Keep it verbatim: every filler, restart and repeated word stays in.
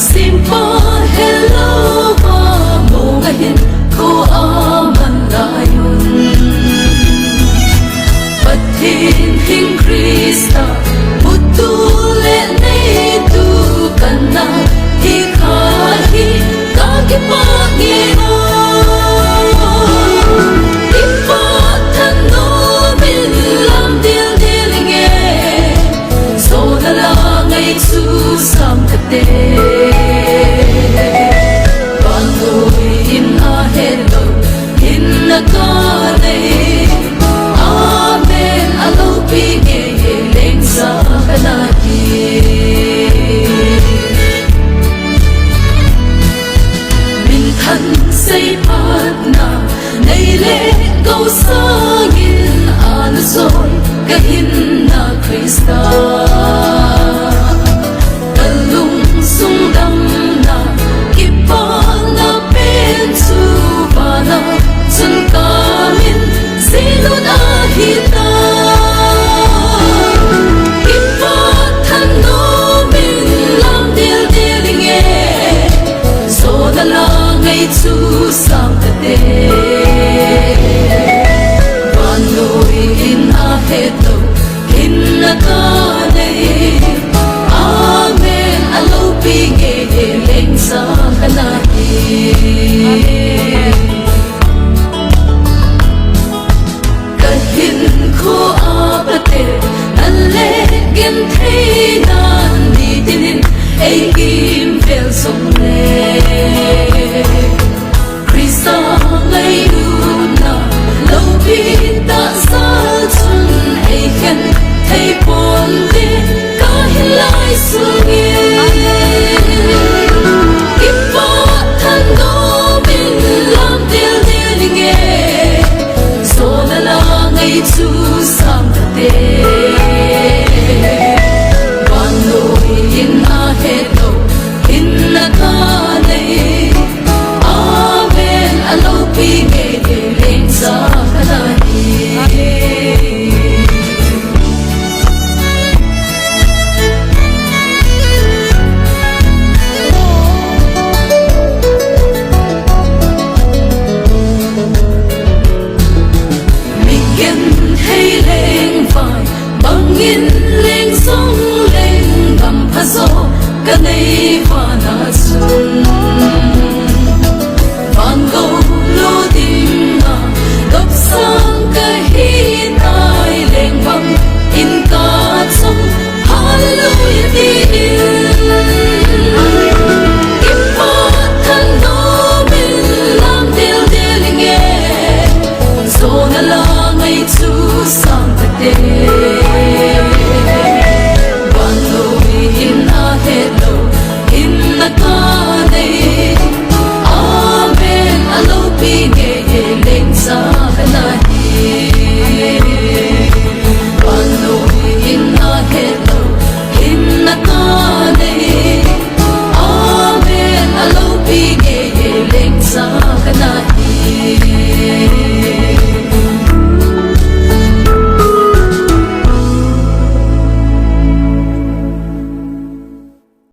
Simpa hello va mong ahin ko aman lai un. Pathen hing Krista mutu le neitu kana hi kha hi ka kipa nge na. Kipa than nomin lam dildel nge. Zona la ngai chu sam kate. Vannoi in ahet lou, hinna kanei. Amen, aloupi ngei leng sa kana hi. Minthan seiphatna nei le gou sangin ana soi ka hinna Krista. Ka lungsung damna kipana pen chu vana chun kamin seilut ahi ta. Kipa than nomin lam dildel nge. Zona la ngai chu sam kate. Vannoi in ahet lou, hinna kanei. Amen, aloupi ngei leng sa kana hi. Ka hinkho a pate, nan le genthei nan ni tinin ei kimvel song le. Krista ngailutna loupi tahsa chun ei khen thei ponte ka hilai sunge. Kipa than nomin lam dildel nge. Zona la ngai chu sam kate. Vannoi in ahet lou, hinna kanei. Amen, aloupi ngei leng sa kana hi. Mi genthei leng vai, bangin leng song leng gam phajo kanei vana chun. Vangou lo dinga, dopsa